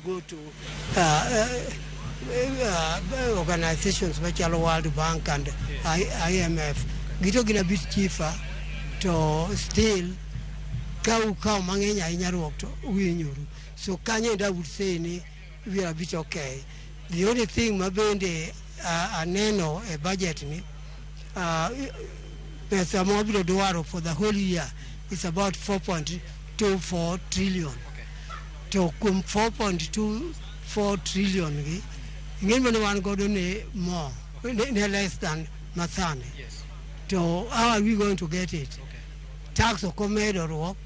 go to organizations machalo World Bank and IMF. Gito gin a bit cheaper to still ka ukawo mang'eny ahinya ruok to uhinyoru. So kanyo endo I would say ni we are a bit okay. The only thing ma bende aneno e budget ni pesa ma wabiro dwaro for the whole year is about 4.24 trillion. To kuom 4.24 trillion gi, ing'e mane wan godo ne more, ne less than masani. To how are we going to get it? Tax ok omedo ruok.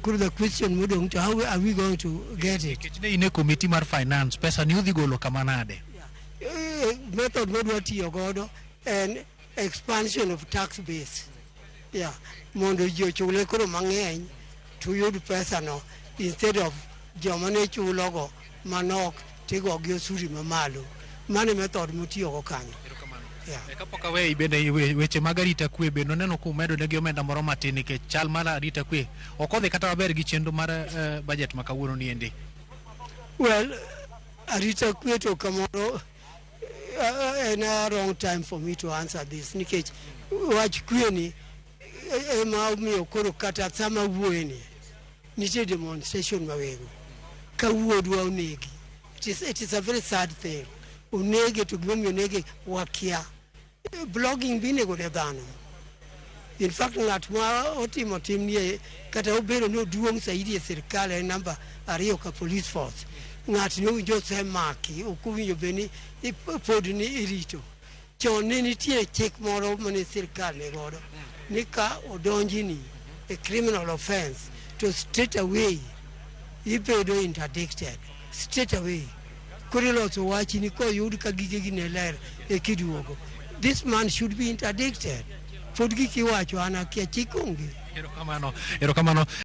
Koro the question modong' to how are we going to get it? Nikech ne in e committee mar finance, pesa ni udhi golo kama nade? Method modwa tiyo godo en expansion of tax base. Yeah, mondo ji ochule koro mang'eny to yud pesa no instead of joma ne chulogo manok tigo gi osuri mamalo. Mano e method motiyogo kanyo. Yeah. Kapok aweyi bende weche mag arita kwe bende oneno kumedo negi omenda moro matin nikech chal mar arita kwe ok odhi kata maber gi chenro mar budget ma kawuono ni endi. Well, arita kwe to kamoro en a wrong time for me to answer this nikech wach kwe ni ema omiyo koro kata sama wuoye ni nitie demonstration mawego ka wuodwa onegi. It is a very sad thing. Onege to gimomiyo onege wakia. Blogging be inego ne dhano. In fact, ng'at ma otimo timnie kata obedo ni oduong' saidi e sirikal en namba ariyo ka police force. Ng'at ni owinjo osemaki, ok owinjo bed ni pod ni irito. Chon ne nitie chik moro mane sirikal ni godo ni ka odonjini e criminal offense to straight away ibedo interdicted straight away. Koro iloso wachni koyud ka gigegi ne ler e kiduogo. This man should be interdicted. Pod gik iwacho an akia chik onge. Erokamano, erokamano.